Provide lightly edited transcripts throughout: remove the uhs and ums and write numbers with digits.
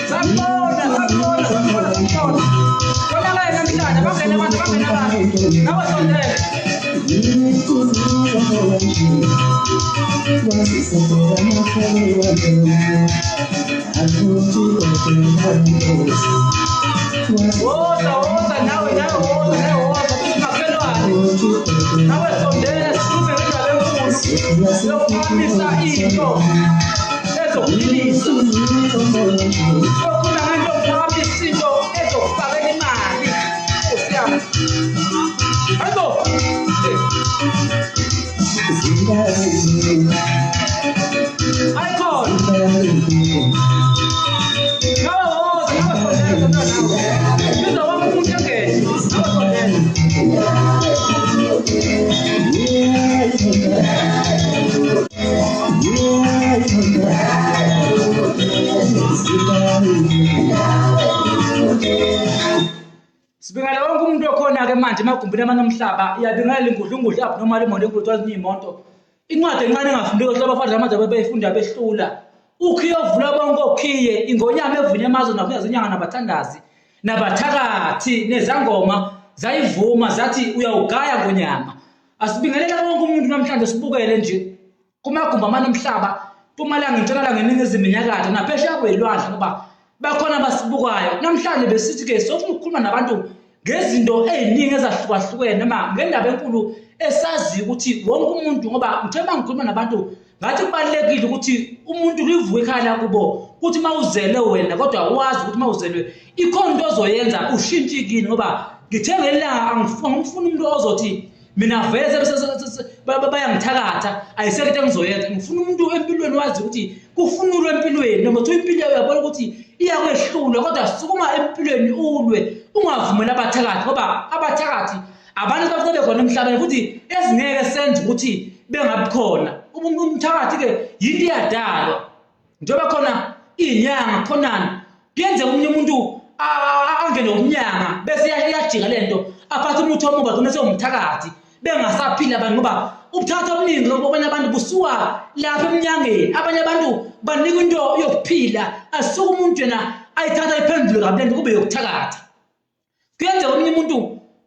Sanibona, sanibona, sanibona, sanibona. Konakele namhlanje, bangene abantu, bangene abantu. Nawe sondela. Woza, woza, nawe, nawe, woza, nawe, woza. Kuthi makhelwane. Nawe sondela, sikhulume ngendaba enkulu. Yokuphakamisa into ezokuphilisa. Siyokhuluma ngento yokuphakamisa into ezokufakela imali. Nkosi yami. Hayibo. Ayikhona. Nawe woza, nawe sondela, sondela nawe. Biza wonke umuntu engene. Nawe sondela. Sibingelela wonke umuntu okhona-ke manje emagumbini amane omhlaba, iyabingelela ingudlungudlu abnormal imoto enkulu gcwala iy'moto. Incwadi encane engafundeki hlobo abafana manje bebeyifunda behlula. Ukhiye ovula bonke okhiye, ingonyama evunywa amazwe navunywa zinyanga nabathandazi nabathakathi nezangoma zayivuma zathi uyawugaya ngonyama. Asibingelela wonke umuntu namhlanje sibukele nje kumagumbi amane omhlaba, Mpumalanga, Intshonalanga, Iningizimu, Inyakatho naphesheya kwelwandle ngoba bakhona abasibukayo. Namhlanje besithi-ke sofuna ukukhuluma nabantu ngezinto ey'ningi ezahlukahlukene noma ngendaba enkulu esaziyo ukuthi wonke umuntu ngoba ngithe uma ngikhuluma nabantu ngathi kubalulekile ukuthi umuntu livuke ekhaya lakubo ukuthi uma uzele wena kodwa wazi ukuthi uma uzelwe ikhona into ozoyenza ushintshe kini ngoba ngithe ngelanga angifuni umuntu ozothi mina vele bayangithakatha ayisekho into engizoyenza ngifuna umuntu empilweni wazi ukuthi kufunulwe empilweni noma kuthiwa impilo uyabona ukuthi iyakwehlula kodwa sukuma empilweni ulwe ungavumeli abathakathi ngoba abathakathi abantu bafuna bekhona emhlabeni futhi ezingeke senze ukuthi bengabi khona umthakathi-ke yinto iyadalwa njengoba khona iy'nyanga khonani kuyenzeka omunye umuntu angene umnyanga bese iyajika le nto aphathe umuthi omubi agcine sewumthakathi bengasaphili abantu ngoba ubuthakathi obuningi obanye abantu busuka lapha emnyangeni abanye abantu banika into yokuphila asuke umuntu yena ayithatha ayiphendule kabi le nto kube yokuthakatha Kuyenzeka omunye umuntu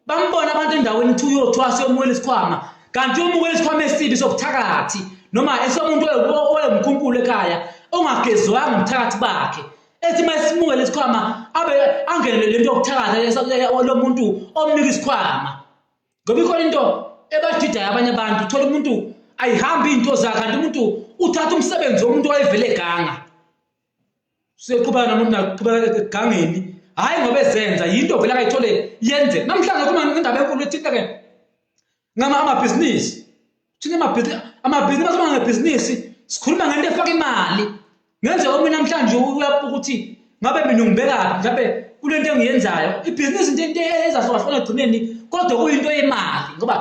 bambona abantu endaweni kuthiwa uyothwasa uyomukela isikhwama kanti uyomukela isikhwama esibi sobuthakathi noma esomuntu owayemkhunkulu ekhaya ongagezwanga ubuthakathi bakhe ethi uma esimukela isikhwama abe angene le nto yokuthakatha lo muntu omnika isikhwama ngoba ikhona into ebadidayo abanye abantu uthola umuntu ayihambi iy'nto zakhe kanti umuntu uthatha umsebenzi womuntu owayevele eganga Siyoqhubeka noma naqhubeka egangeni hhayi ngoba ezenza yinto vele akayithole yenze namhlanje kuma ngendaba enkulu ethinta ke ngama amabhizinisi thina amabhizinisi amabhizinisi masibanga ngebhizinisi sikhuluma ngento efaka imali ngenzeka omunye namhlanje uyabuka ukuthi ngabe mina ungibekaphi mhlawumbe kule nto engiyenzayo ibhizinisi into into ezahlukahlukene ekugcineni kodwa kuyinto yemali ngoba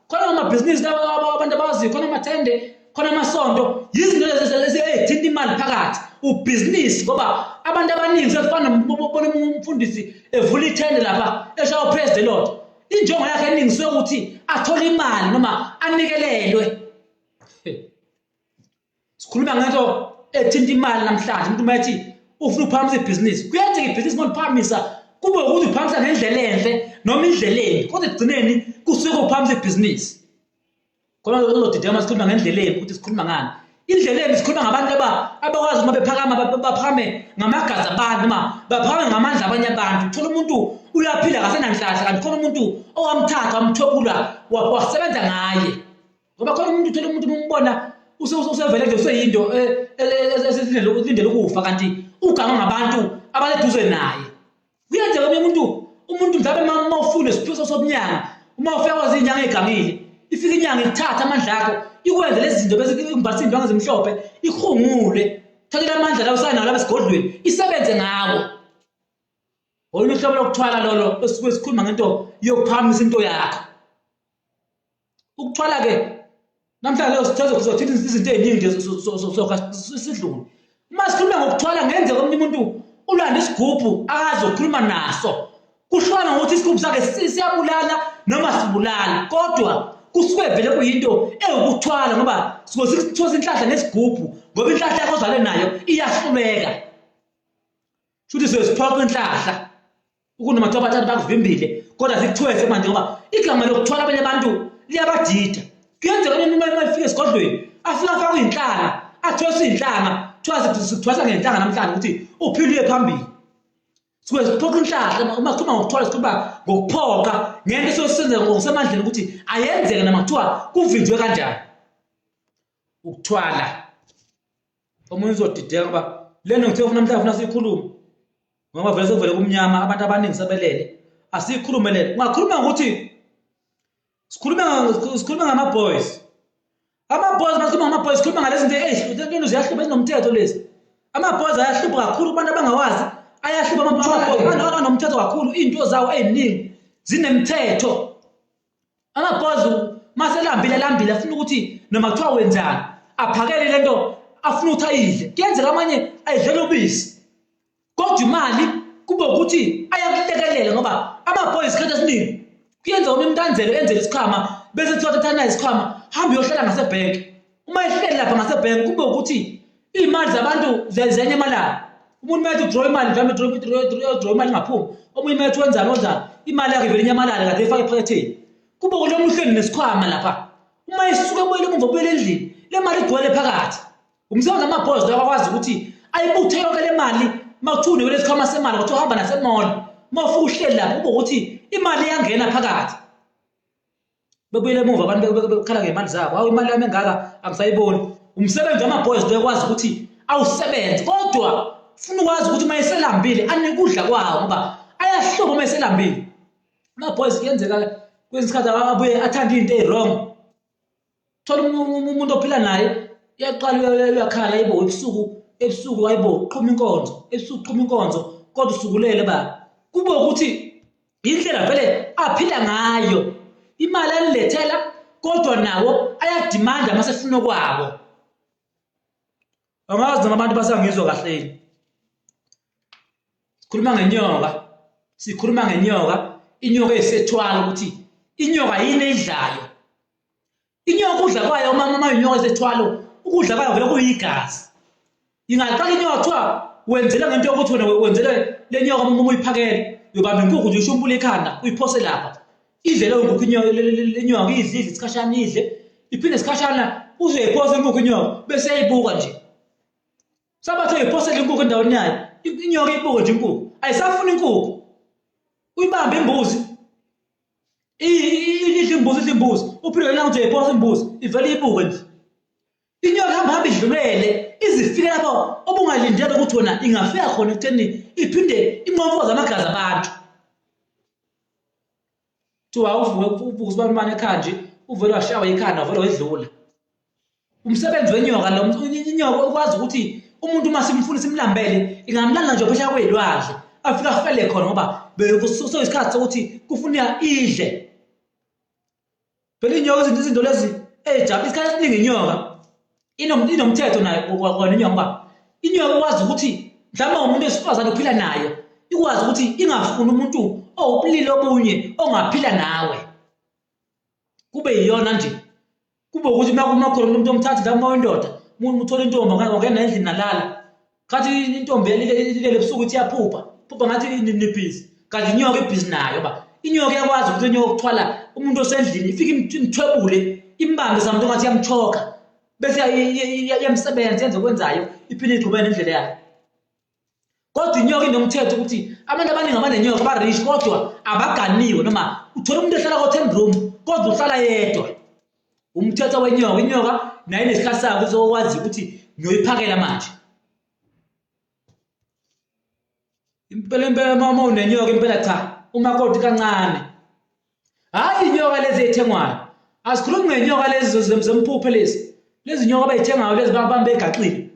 khona amabhizinisi abantu abawaziyo khona amathende khona amasonto yizinto ezithinta imali phakathi ubhizinisi ngoba abantu abaningi sekufana bona umfundisi evula ithende lapha eshawa praise the lord injongo yakhe eningi suke ukuthi athole imali noma anikelelwe sikhuluma ngento ethinta imali namhlanje umuntu uma ethi ufuna ukuphakamisa ibhizinisi kuyenzeka ibhizinisi uma uliphakamisa kube ukuthi uphakamisa ngendlela enhle noma indlela embi kodwa ekugcineni kusuke uphakamisa ibhizinisi khona uzodideka uma sikhuluma ngendlela embi ukuthi sikhuluma ngani indlela embi sikhuluma ngabantu abakwazi uma bephakama baphakame ngamagazi abantu noma baphakame ngamandla abanye abantu uthola umuntu uyaphila kasenanhlahla kanti khona umuntu owamthatha wamthwebula wasebenza ngaye ngoba khona umuntu uthola umuntu umbona usevele nje useyinto esilindele ukufa kanti uganga ngabantu abaseduze naye kuyenzeka omunye umuntu umuntu mhlawumbe uma ufuna isiphiso sobunyanga uma ufika kwazi inyanga egangile ifike inyanga ikuthatha amandla akho ikwenze lezi zinto bese imbatha iy'ndwangu ezimhlophe ikhungule thathela amandla la usanawo lapha esigodlweni isebenze ngawo olunye uhlobo lokuthwala lolo esuke sikhuluma ngento yokuphakamisa into yakho Ukuthwala ke namhlanje sizothinta izinto ey'ningi nje sidlule. Uma sikhuluma ngokuthwala ngenzeka omunye umuntu ulanda isigubhu akazi ukukhuluma naso. Kuhlukana ngokuthi isigubhu sakhe siyabulala noma sibulala kodwa kusuke vele kuyinto ewukuthwala ngoba suke sithosa inhlahla nesigubhu ngoba inhlahla yakho ozale nayo iyahluleka. Shuthi siyoziphoqa inhlahla ukunoma kuthiwa abathathu bakuvimbile kodwa sikuthwese manje ngoba igama lokuthwala abanye abantu liyabadida. Kuyenzeka uma uma ifika esigodlweni afike afake iy'nhlanga athweswe iy'nhlanga kuthiwa sikuthwasa ngenhlanga namhlanje ukuthi uphile uye phambili. Suke siphoqa inhlahla uma sikhuluma ngokuthwala sikhuluma ngokuphoqa ngento esuke sisenzeka ngokusemandleni ukuthi ayenzeke noma kuthiwa kuvinjwe kanjani. Ukuthwala omunye uzodideka ngoba lento ngithe ufuna mhlawumbe ufuna siyikhulume ngoba vele sekuvele kumnyama abantu abaningi sebelele asiyikhulume lento ungakhuluma ngokuthi sikhulume sikhulume ngama-boys ama-boys masikhuluma ngama-boys sikhuluma ngalezi zinto ey'hlupha ziyahlupha ezinomthetho lezi ama-boys ayahlupha kakhulu kubantu abangawazi ayahlupha ama-boys anomthetho kakhulu iy'nto zawo ey'ningi zinemthetho Amabhozi maselambile lambile afuna ukuthi noma kuthiwa wenzani aphakele lento afuna ukuthi ayidle. Kuyenzeka amanye ayidlela ubisi. Kodwa imali kube ukuthi ayakulekelela ngoba amabhoyi isikhathi esiningi kuyenzeka uma imntanzelo enzele isikhwama bese kuthiwa thatha nayo isikhwama hamba uyohlala ngasebhenki. Uma ehleli lapha ngasebhenki kube ukuthi iy'mali zabantu ziyanyamalala. Umuntu uma ethi udraw imali mhlawumbe udraw imali ingaphumi. Omunye uma ethi wenzani wenzani imali yakhe ivele inyamalale kade efake ephaketheni. Kube kulo muntu uhleli nesikhwama lapha. Uma esuka ebuyele emuva ubuyele endlini le mali igcwele phakathi. Umsebenzi wamabhozi lawa akwazi ukuthi ayibuthe yonke le mali uma kuthiwa unikele isikhwama semali kuthiwa uhamba nasemall. Uma ufika uhleli lapho kube ukuthi imali iyangena phakathi. Bebuyele emuva abantu bekhala ngemali zabo hawu imali yami engaka angisayiboni umsebenzi wama-boys lo ekwazi ukuthi awusebenze kodwa funa ukwazi ukuthi uma eselambile anike ukudla kwawo ngoba ayahlupha uma eselambile ama-boys kuyenzeka kwesinye isikhathi abuye athande iy'nto ey'wrong thola umuntu ophila naye uyaqala uyakhala ayibo ebusuku ebusuku ayibo qhuma inkonzo ebusuku qhuma inkonzo kodwa usukulele baba kube ukuthi indlela vele aphila ngayo imali alilethela kodwa nawo ayadimanda uma sefuna okwabo angazi noma abantu basangizwa kahle yini sikhuluma ngenyoka sikhuluma ngenyoka inyoka eyisethwala ukuthi inyoka yini eyidlayo Inyoka ukudla kwayo uma uma inyoka esethwalo ukudla kwayo vele kuyigazi. Ingaqala inyoka kuthiwa wenzele ngento yokuthi wena wenzele le nyoka uma uyiphakele uyobamba inkukhu nje ushumpule ikhanda uyiphose lapha. Idle leyo nkukhu inyoka le nyoka idle idle isikhashana idle iphinde isikhashana uzoyiphosa inkukhu inyoka bese eyibuka nje. Sabathe uyiphosela inkukhu endaweni yayo inyoka ibuke nje inkukhu ayisafuni inkukhu. Uyibambe imbuzi idla imbuzi idla imbuzi uphile lena ukuthi uyayiphosa imbuzi ivele ibuke nje inyoka ihamba hamba idlulele izifike lapho obungalindele ukuthi wena ingafika khona ekutheni iphinde inqomfoze amagazi abantu kuthiwa uvuke uvuke usibanibani ekhaya nje uvele washawa ikhanda wavele wedlula Umsebenzi wenyoka lo inyoka ukwazi ukuthi umuntu uma simfuna simlambele ingamlanda nje phesheya kwey'lwandle afike afele khona ngoba bekusoyisikhathi sokuthi kufuneka idle. Phela inyoka izinto izinto lezi ey'jabulisa isikhathi esiningi inyoka inomthetho nayo kona inyoka ngoba inyoka ikwazi ukuthi mhlawumbe umuntu wesifazane uphila nayo ikwazi ukuthi ingafuni umuntu owubulili obunye ongaphila nawe kube yiyona nje kube ukuthi uma kuma khona umuntu omthatha mhlawumbe uma uyindoda umuntu uthola intombi wangena endlini nalala khathi intombi ilele ebusuku ithi iyaphupha phupha ngathi nibhizi kanti inyoka ibhizi nayo ba inyoka iyakwazi ukuthi inyoka ukuthwala umuntu osendlini ifike imthwebule imbambe samuntu ngathi iyamchoka bese iyamsebenza yenze okwenzayo iphinde iqhubeke nendlela yayo Kodwa inyoka inomthetho ukuthi abantu abaningi abanenyoka ba-rich kodwa abaganiwe noma uthola umuntu ehlala ko-ten room kodwa uhlala yedwa. Umthetho wenyoka, inyoka nayo inesikhathi sayo ukuthi okwazi ukuthi ngiyoyiphakela manje. Impela impela uma unenyoka impela cha umakoti kancane. Hhayi inyoka lezi ey'thengwayo. Asikhulumi ngenyoka lezi zemphuphe lezi. Lezi nyoka abayithengayo lezi babambe egaxile.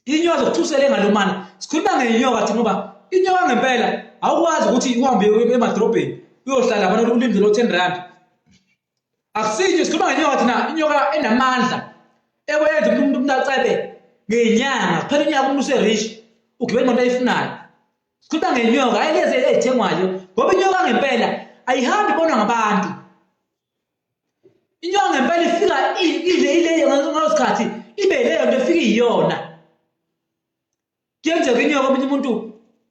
Inyoka zokuthusela engalumana. Sikhuluma ngenyoka thina ngoba inyoka ngempela awukwazi ukuthi uhambe emadolobheni uyohlala lapha ulinde lo 10 rand. Akusinye sikhuluma ngenyoka thina inyoka enamandla ekwenza umuntu umuntu acebe ngenyanga kuphela unyaka umuntu userich ugibela imoto ayifunayo. Sikhuluma ngenyoka hayi lezi ezithengwayo ngoba inyoka ngempela ayihambi ibonwa ngabantu. Inyoka ngempela ifika ile ile ngaleso sikhathi ibe leyo nto efike iyona. Kuyenzeka inyoka omunye umuntu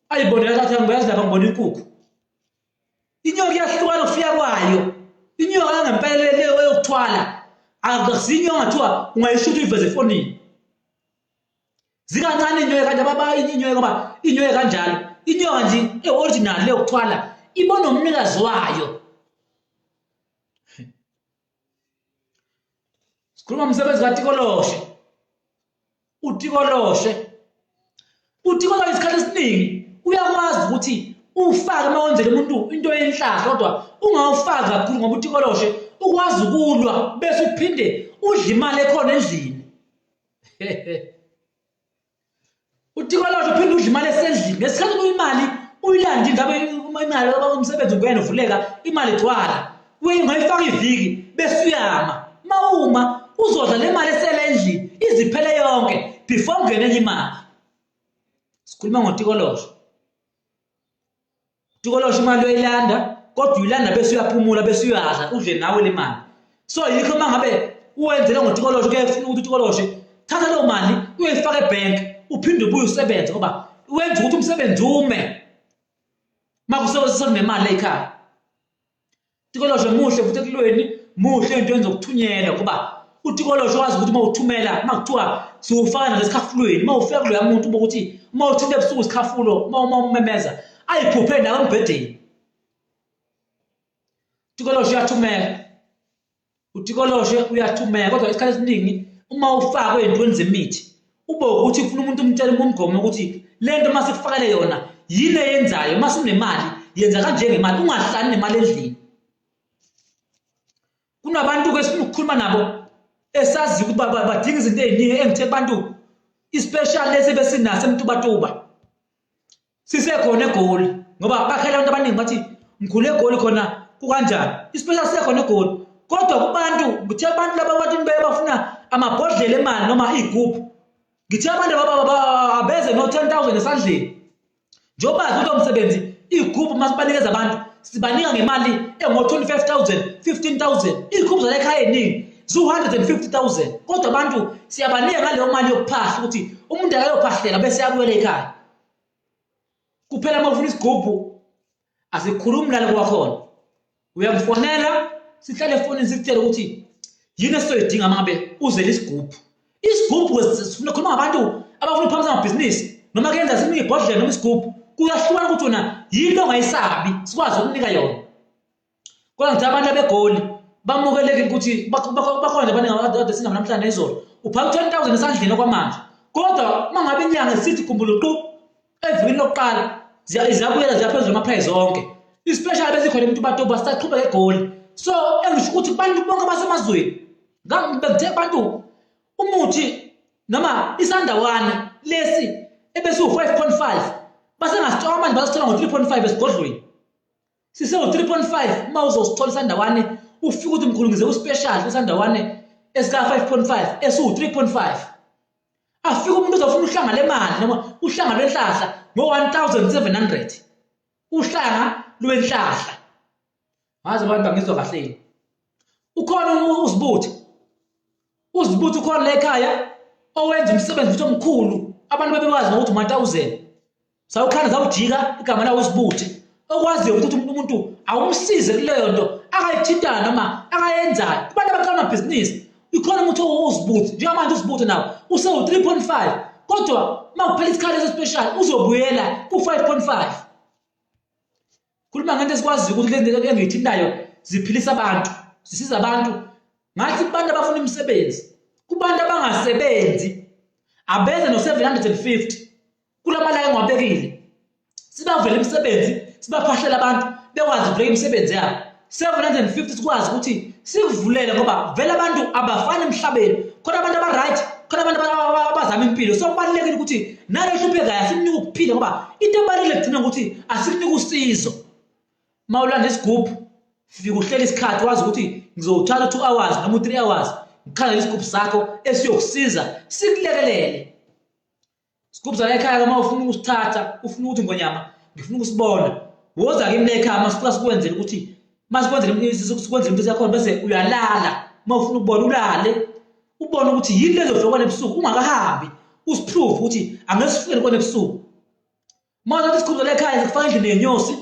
ayibone athi angiyazi lapha ngibona inkukhu. Inyoka iyahlukana ukufika kwayo. Inyoka yangempela leyo eyokuthwala akusiyo inyoka ngathiwa ungayishutha uyiveze efonini. Zikancane inyoka kanje baba inyoka ngoba inyoka kanjalo. Inyoka nje e-original leyo kuthwala ibona umnikazi wayo. Sikhuluma umsebenzi kaTikoloshe. Utikoloshe. Utikoloshe isikhathi esiningi uyakwazi ukuthi ufake uma wenzela umuntu into yenhlahla kodwa ungawufaki kakhulu ngoba utikoloshe ukwazi ukulwa bese uphinde udle imali ekhona endlini. Utikoloshe uphinde udle imali esendlini ngesikhathi kuyimali uyilande ingabe imali umsebenzi ungena uvuleka imali igcwala ungayifaka iviki bese uyama uma uma uzodla le mali esele endlini iziphele yonke before kungene enye imali. Sikhuluma ngotikoloshe. Tikoloshe imali uyayilanda kodwa uyilanda bese uyaphumula bese uyadla udle nawe le mali. So yikho uma ngabe uwenzele ngotikoloshe kuyaye kufuna ukuthi utikoloshe thatha leyo mali uyoyifaka ebhenki uphinde ubuye usebenze ngoba wenza ukuthi umsebenzi ume uma kusenemali ekhaya. Utikoloshe muhle futhi ekulweni, muhle ey'ntweni zokuthunyelwa ngoba utikoloshe wazi ukuthi uma uthumela uma kuthiwa siwufaka nasesikhafulweni uma ufika kuloya muntu ukuthi uma uthinta ebusuku isikhafulo uma umemeza ayiphuphe nawe embhedeni. Utikoloshe uyathumela, utikoloshe uyathumela kodwa isikhathi esiningi uma ufakwe ey'ntweni zemithi ube ukuthi ufuna umuntu umtshele umgomo ukuthi le nto uma sikufakele yona yini eyenzayo uma sunemali yenza kanje ngemali ungahlali nemali endlini. Kunabantu-ke esifuna ukukhuluma nabo esaziyo ukuthi badinga izinto ey'ningi engithe kubantu i-special lesi ebesinaso eMtubatuba sisekhona eGoli ngoba bakhela abantu abaningi bathi mkhulu eGoli khona kukanjani i-special sisekhona eGoli kodwa kubantu ngithe abantu laba bathi bafuna amabhodlela emali noma iy'gubhu ngithe abantu abeze no-10 000 esandleni njengoba bazi ukuthi msebenzi iy'gubhu uma sibanikeza abantu sibanika ngemali engo-25 000 15 000 iy'gubhu zala ekhaya ey'ningi ziwu-150 000 kodwa abantu siyabanika ngaleyo mali yokuphahla ukuthi umuntu akayophahlela bese abuyele ekhaya. Kuphela uma ufuna isigubhu asikhulumi nale kwakhona uyangifonela sihlale efonini sikutshele ukuthi yini esizoyidinga uma ngabe uzele isigubhu. Isigubhu sifuna khuluma ngabantu abafuna ukuphakamisa amabhizinisi noma kuyenza sinike ibhodlela noma isigubhu kuyahlukana ukuthi wena yini ongayisabi sikwazi ukunika yona. Kodwa ngithi abantu abeGoli bamukelekile ukuthi bakhona nje abaningi abade sinabo namhlanje nezolo uphaka u-10 000 esandleni okwamanje kodwa uma ngabe inyanga isithi gumbuluqu evikini lokuqala ziyabuyela ziyaphezulu ama-price zonke i-special bezikhona eMtubatuba sisaqhubeka eGoli so engisho ukuthi kubantu bonke abasemazweni bengithe kubantu umuthi noma isandawana lesi ebesiwu-5.5 basengasithola manje basithola ngo-3.5 esigodlweni Sisewu-3.5 uma uzosithola isandawane ufike uthi mkhulu ngize ku-special isandawane esika-5.5 esiwu-3.5 afike umuntu uzofuna uhlanga lemali noma uhlanga lwenhlahla ngo-1700 uhlanga lwenhlahla ngazi abantu bangizwa kahle yini ukhona uzibuthe uzibuthe ukhona la ekhaya owenza umsebenzi futhi omkhulu abantu bebekwazi ngokuthi umatawuzeni Sawukhanda sawujika igama lawo usibuthe okwaziyo ukuthi umuntu awumsize kuleyo nto akayithintayo noma akayenzayo kubantu abaqala amabhizinisi ikhona umuthi owuzibuthe njengamanje uzibuthe nawo usewu-3.5 kodwa uma kuphela isikhathi esi-special uzobuyela ku-5.5. Khuluma ngento esikwaziyo ukuthi le engiyithintayo ziphilisa abantu zisiza abantu ngathi kubantu abafuna imisebenzi kubantu abangasebenzi abeze no-750 kulamalanga engiwabekile sibavele imisebenzi sibaphahlela abantu bekwazi ukuvuleka imisebenzi yabo 750 sikwazi ukuthi sikuvulele ngoba vele abantu abafani emhlabeni khona abantu aba-right khona abantu abazama impilo so kubalulekile ukuthi nalo hluphekayo asimnike ukuphila ngoba into ebalulekile kugcina ukuthi asikunike usizo uma ulanda isigubhu fika uhlele isikhathi wazi ukuthi ngizowuthatha u-2 hours noma u-3 hours ngikhangele isigubhu sakho esiyokusiza sikulekelele Sigubhu sala ekhaya uma ufuna ukusithatha ufuna ukuthi ngonyama ngifuna ukusibona woza kimi la ekhaya masifika sikwenzele ukuthi masikwenzele sikwenzele into yakhona bese uyalala uma ufuna ukubona ulale Ubone ukuthi yini lezofika kona ebusuku ungakahambi, usiprove ukuthi angeke sifikele kona ebusuku. Uma uthatha isikhumbuzo lekhaya sikufaka endlini yenyosi,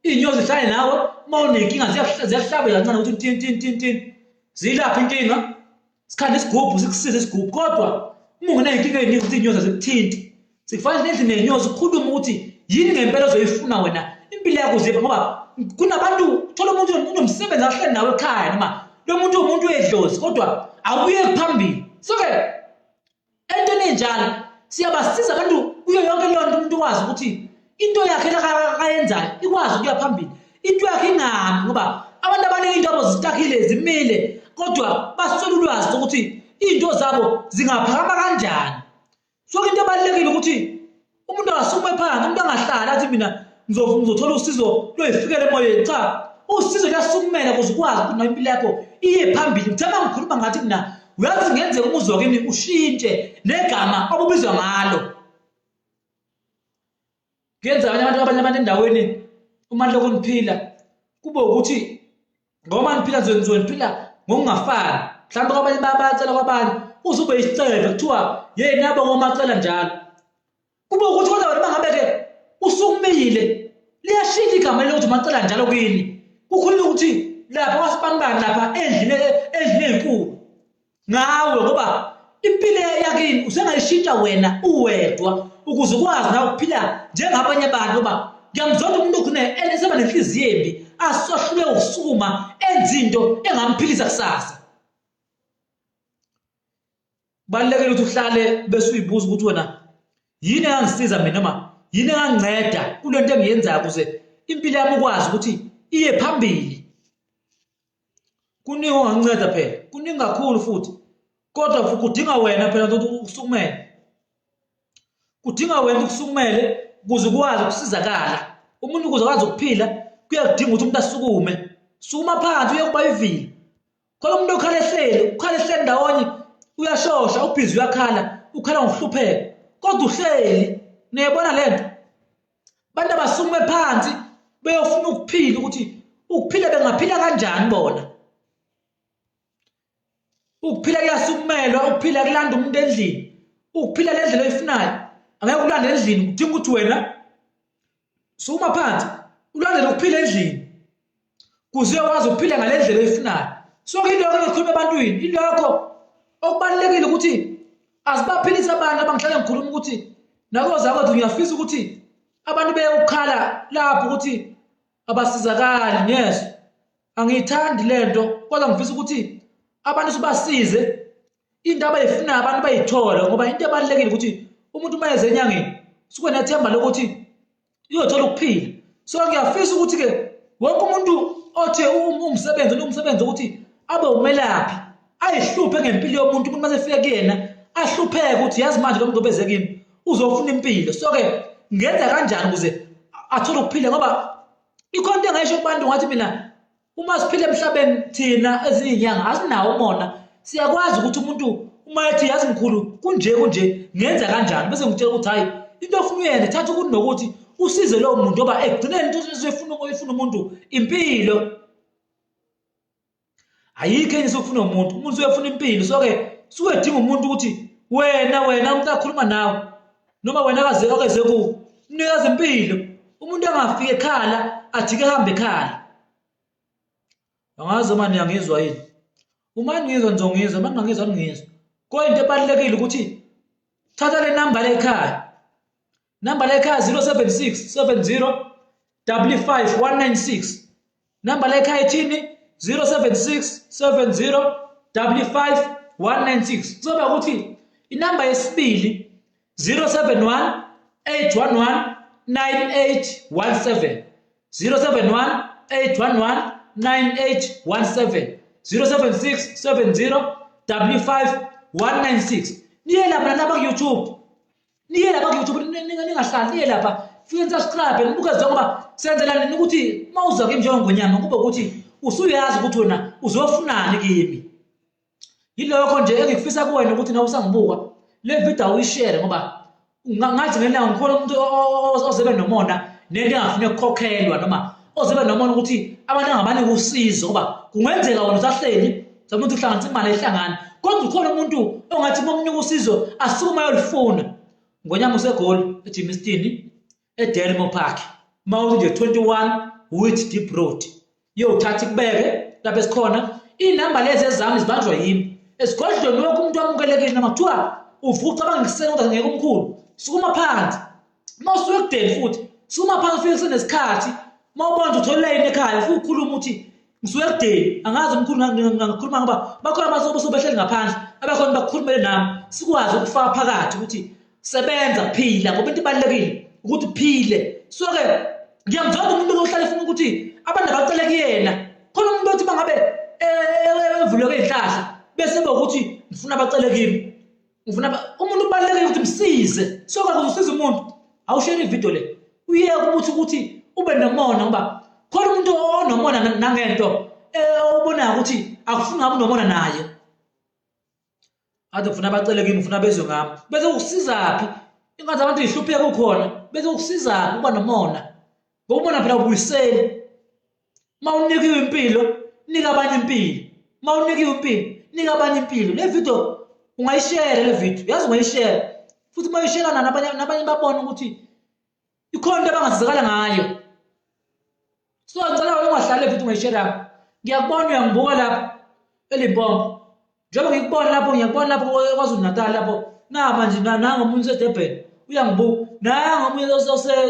iy'nyosi zihlale nawe, uma unenkinga ziyakuhlabela kancane ukuthi ntini ntini ntini ntini. Ziyilaphi inkinga, sikhande isigubhu sikusize isigubhu kodwa uma ungenay'nkinga ey'ningi ukuthi iy'nyosi azikuthinti. Sikufaka endlini yenyosi ukhulume ukuthi yini ngempela ozoyifuna wena impilo yakho uzipha ngoba kunabantu thola umuntu unomsebenzi ahleli nawe ekhaya noma lo muntu umuntu wedlozi kodwa awuye phambili. So-ke entweni enjalo siyabasiza abantu kuyo yonke leyo nto umuntu wazi ukuthi into yakhe lakayenzayo ikwazi ukuya phambili into yakhe ingami ngoba abantu abaningi into yabo zitakile zimile kodwa baswela ulwazi lokuthi iy'nto zabo zingaphakama kanjani. So into ebalulekile ukuthi umuntu akasukume phansi, umuntu angahlali athi mina ngizothola usizo loyifikela emoyeni. Cha, usizo luyasukumela ukuze ukwazi ukuthi nayo impilo yakho iye phambili. Ngithe uma ngikhuluma ngathi mina uyazi kungenzeka umuzwa kimi ushintshe negama obubizwa ngalo. Kuyenza abanye abantu abanye abantu endaweni uma nilokhu niphila kube ukuthi ngoba niphila nizwe niphila ngokungafani mhlawumbe kwabanye bayacela kwabanye uze ube isicebe kuthiwa yeyi nabo ngomacela njalo kube ukuthi kodwa wena bangabe-ke usukumile liyashintsha igama lokuthi umacela njalo kini kukhulunywa ukuthi lapha kwasibanibani lapha endlini endlini enkulu ngawe ngoba impilo yakini usengayishintsha wena uwedwa ukuze ukwazi nawe ukuphila njengabanye abantu ngoba ngiyamzonda umuntu okhona eseba nenhliziyo embi asohlule ukusukuma enze into engamphilisa kusasa. Kubalulekile ukuthi uhlale bese uyibuza ukuthi wena yini engangisiza mina noma yini enganginceda kule nto engiyenzayo ukuze impilo yami ukwazi ukuthi iye phambili. Kuningi ongakunceda phela, kuningi kakhulu futhi kodwa kudinga wena phela ukuthi usukumele. Kudinga wena ukusukumele ukuze ukwazi ukusizakala. Umuntu ukuze akwazi ukuphila kuyakudinga ukuthi umuntu asukume. Sukuma phansi uye kuba ivila. Khona umuntu okhala ehleli, ukhala ehleli ndawonye, uyashosha, ubhizi uyakhala, ukhala ngokuhlupheka. Kodwa uhleli, niyayibona le nto? Abantu abasukume phansi beyofuna ukuphila ukuthi ukuphila bengaphila kanjani bona. Ukuphila kuyasukumelwa, ukuphila kulanda umuntu endlini. Ukuphila le ndlela oyifunayo angeke ulande endlini, kudinga ukuthi wena sukuma phansi ulandele ukuphila endlini kuze uyokwazi ukuphila ngale ndlela oyifunayo. So into yakho engikhuluma ebantwini, into yakho okubalulekile ukuthi asibaphilise abantu abangihlale ngikhuluma ukuthi nakozakwethu ngiyafisa ukuthi abantu beyokukhala lapho ukuthi abasizakali ngiyezwa angiyithandi le nto kodwa ngifisa ukuthi abantu sibasize into abayifunayo abantu bayithole ngoba into ebalulekile ukuthi umuntu uma eze enyangeni suke nethemba lokuthi uyothola ukuphila. So ngiyafisa ukuthi-ke wonke umuntu othe umsebenzi umsebenzi ukuthi abe umelaphi ayihluphe ngempilo yomuntu umuntu uma sefika kuyena ahlupheke ukuthi yazi manje lo muntu obeze kimi uzofuna impilo. So-ke ngenza kanjani ukuze athole ukuphila ngoba ikhona into engayisho kubantu ngathi mina uma siphila emhlabeni thina ezinye iy'nyanga asinawo umona siyakwazi ukuthi umuntu uma ethi yazi mkhulu kunje kunje ngenza kanjani bese ngitshela ukuthi hhayi into ofuna uyenze thatha ukuthi nokuthi usize lowo muntu ngoba ekugcineni into esifuna ifuna umuntu impilo. Ayikho enye esokufuna umuntu, umuntu usuyefuna impilo. So-ke suke edinga umuntu ukuthi wena wena umuntu akhuluma nawe noma wena akaze akeze kuwe umnikeza impilo. Umuntu angafiki ekhala ajike ehambe ekhala. Angazi uma niyangizwa yini. Uma ningizwa nizongizwa, uma ningangizwa ningizwa. Kodwa into ebalulekile ukuthi thatha le namba le ekhaya. Namba la ekhaya 076 70 55 196. Namba la ekhaya ithini? 076 70 55 196. Kuzoba ukuthi inamba yesibili 071 811 9817. 071 811 9817. 076 70 55 196. Niye lapha nalapha ku-YouTube. Niye lapha ku-YouTube ningahlali niye lapha fike nisubscribe nibuke zonke ngoba senzela nini ukuthi uma uza kimi njengongonyama kube ukuthi usuyazi ukuthi wena uzofunani kimi. Yilokho nje engikufisa kuwena ukuthi nawe usangibuka le video awuyishere ngoba ngathi ngelanga ngikhona umuntu ozebe nomona nento engafuni ukukhokhelwa noma ozebe nomona ukuthi abantu angabanika usizo ngoba kungenzeka wena usahleli umuntu uhlanganisa imali ehlangana. Kodwa ukhona umuntu ongathi uma umnika usizo asukume ayolufuna. Ngonyama useGoli, eJimiston, eDelmo Park. Uma uthi nje 21 Wheat Deep Road. Iyothatha ikubeke lapho esikhona. Iy'namba lezi ezami zibanjwa yimi. Esigodlweni wonke umuntu wamukelekile noma kuthiwa uvuka ucabanga ngisena kodwa ngeke umkhulu. Sukuma phansi. Uma usuke ekudeni futhi, sukuma phansi ufike kusenesikhathi. Uma ubona ukuthi uthole layini ekhaya, ufike ukhulume uthi ngisuke ekudeni, angazi umkhulu ngingakhuluma ngoba bakhona abasuke basuke behleli ngaphandle, abakhona bakukhulumele nami, sikwazi ukufaka phakathi ukuthi sebenza phila ngoba into ibalulekile ukuthi uphile. So-ke ngiyamzonda umuntu ohlale efuna ukuthi abantu abacele kuyena. Khona umuntu othi uma ngabe evuleke iy'nhlahla bese kuba ukuthi ngifuna abacele kimi. Ngifuna umuntu kubalulekile ukuthi msize. So kaze usize umuntu awushere ivideo le. Uyeke ukuthi ukuthi ube nomona ngoba khona umuntu onomona nangento obonayo ukuthi akufuni ngabe unomona naye. Ade ufuna abacele kimi ufuna bezwe ngami. Bese ukusizaphi? Ingathi abantu ihlupheka ukhona. Bese ukusizaphi uba nomona? Ngoba umona phela ubuyiseli. Uma unikiwe impilo, nika abanye impilo. Uma unikiwe impilo, nika abanye impilo. Le video ungayishare le video, yazi ungayishare. Futhi uma uyishare nabanye nabanye babone ukuthi ikhona into abangasizakala ngayo. So ngicela wena ungahlali le video ungayishare. Ngiyakubona uyangibuka lapha eLimpopo. Njengoba ngikubona lapho ngiyakubona lapho KwaZulu Natal lapho naba nje nanga omunye useDurban uyangibuka nanga omunye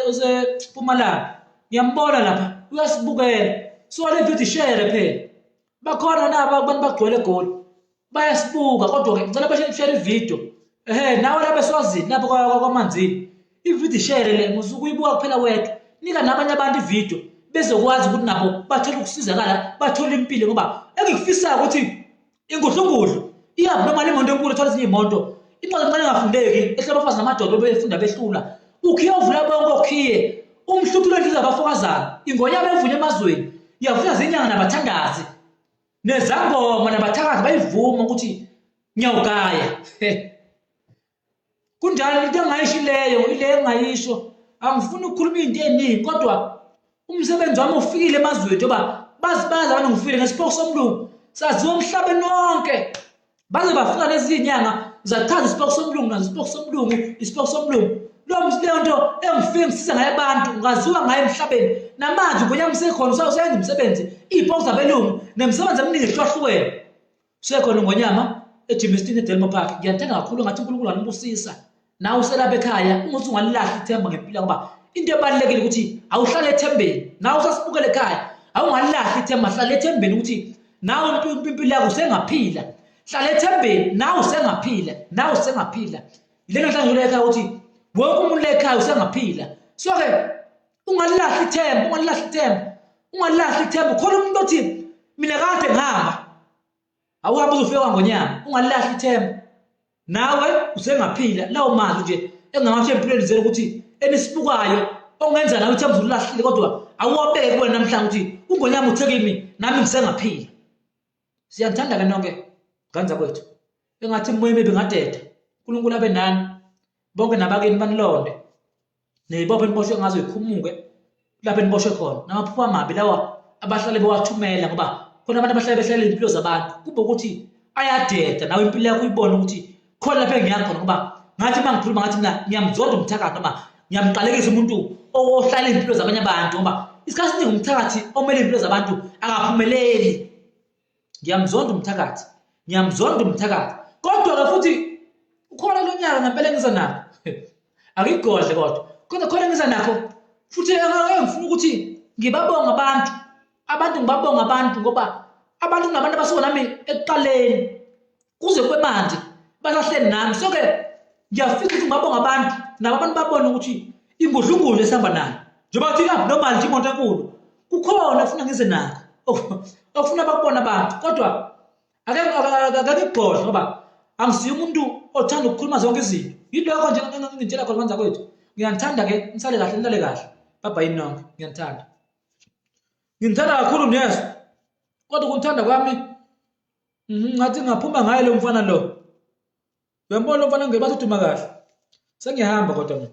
oseMpumalanga ngiyambona lapha uyasibukela so le video share phela bakhona naba abantu bagcwele eGoli bayasibuka kodwa ke ngicela bashare ivideo ehe nawe lapha eSwazini lapho kwaManzini ivideo share le musuke uyibuka kuphela wedwa nika nabanye abantu ivideo bezokwazi ukuthi nabo bathole ukusizakala bathole impilo ngoba engikufisayo ukuthi ingudlungudlu iyabi noma imoto enkulu ethola ezinye iy'moto incwadi encane engafundeki ehlala abafazi namadoda befunda behlula ukhiye uvula bonke okhiye umhluthulo endlu zabafokazana ingonyama evunywa emazweni yavunywa zinyanga nabathandazi nezangoma nabathakathi bayivuma ukuthi ngiyawugaya. Kunjalo into engayisho ileyo ile engayisho angifuni ukukhuluma into eningi kodwa umsebenzi wami ufikile emazweni njengoba bazi bazi abantu ngifikile ngesipoko somlungu saziwa emhlabeni wonke baze bafika lezi nyanga zachaza isipoko somlungu nazo isipoko somlungu isipoko somlungu leyo nto engifike ngisiza ngayo abantu ngaziwa ngayo emhlabeni namanje ngonyama usekhona usayenza umsebenzi iy'poko zabelungu nemisebenzi eminingi ehlukahlukene. Usekhona uNgonyama eJimiston eDelmo Park. Ngiyanithanda kakhulu ngathi uNkulunkulu anibusisa. Nawe uselapha ekhaya ungathi ungalilahli ithemba ngempilo ngoba into ebalulekile ukuthi awuhlale ethembeni. Nawe usasibukele ekhaya awungalilahli ithemba, hlala ethembeni ukuthi nawe impilo yakho usengaphila. Hlala ethembeni nawe usengaphila, nawe usengaphila. Yile nto ngihlala ekhaya ukuthi wonke umuntu la ekhaya usengaphila. So-ke ungalilahli ithemba, ungalilahli ithemba, ungalilahli ithemba. Khona umuntu othi mina kade ngihamba awuhambe uzofika kwangonyama ungalilahli ithemba nawe usengaphila lawo mazwi nje engingamasho empilweni zenu ukuthi enisibukayo ongenza nawe ithemba ulilahlile kodwa awuwabeke kuwena namhlanje ukuthi ungonyama uthe kimi nami ngisengaphila siyanithanda ke nonke ngane zakwethu engathi imimoya emibi ingadeda uNkulunkulu abe nani bonke nabakini banilonde neyibopho eniboshwe ngazo ikhumuke lapho eniboshwe khona namaphupho amabi lawa abahlale bewathumela ngoba khona abantu abahlale behlalela impilo zabantu kube ukuthi ayadeda nawe impilo yakho uyibone ukuthi khona lapho engiya khona ngoba ngathi uma ngikhuluma ngathi mina ngiyamzonda umthakathi noma ngiyamqalekisa umuntu ohlala iy'mpilo zabanye abantu ngoba isikhathi esiningi umthakathi omele iy'mpilo zabantu akaphumeleli. Ngiyamzonda umthakathi, ngiyamzonda umthakathi. Kodwa-ke futhi ukhona lo nyaka ngempela engiza nakho. Angigodle kodwa. Kodwa khona engiza nakho futhi engifuna ukuthi ngibabonge abantu, abantu ngibabonge abantu ngoba abantu kunabantu abasuka nami ekuqaleni kuze kube manje basahleli nami. So-ke ngiyafisa ukuthi ngibabonge abantu nabo abantu babone ukuthi ingudlungudlu esihamba nayo njengoba kuthi abnormal nje imoto enkulu kukhona okufuna ngize nakho okufuna bakubona abantu kodwa ake ngigxodle ngoba angisiye umuntu othanda ukukhuluma zonke izinto yilokho nje engingitshela khona kwanza kwethu ngiyanithanda ke nisale kahle nilale kahle babhayi nonke ngiyanithanda nginithanda kakhulu niyezwa kodwa ukunithanda kwami ngathi ngaphuma ngaye lo mfana lo uyambona lo mfana ngebathi uduma kahle sengiyahamba kodwa mina.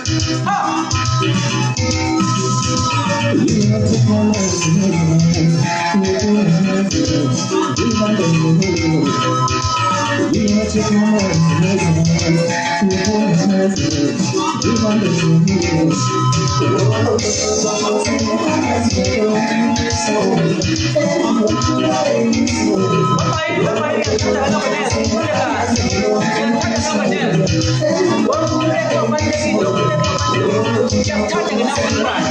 Ha! Babayi, babayi, ngiyakuthanda kabanezi, ngikhule kahle. Ngiyakuthanda kabanezi. Wonke umleko ubalulekile, umleko ubalulekile. Ngiyakuthanda ngenawe umntwana.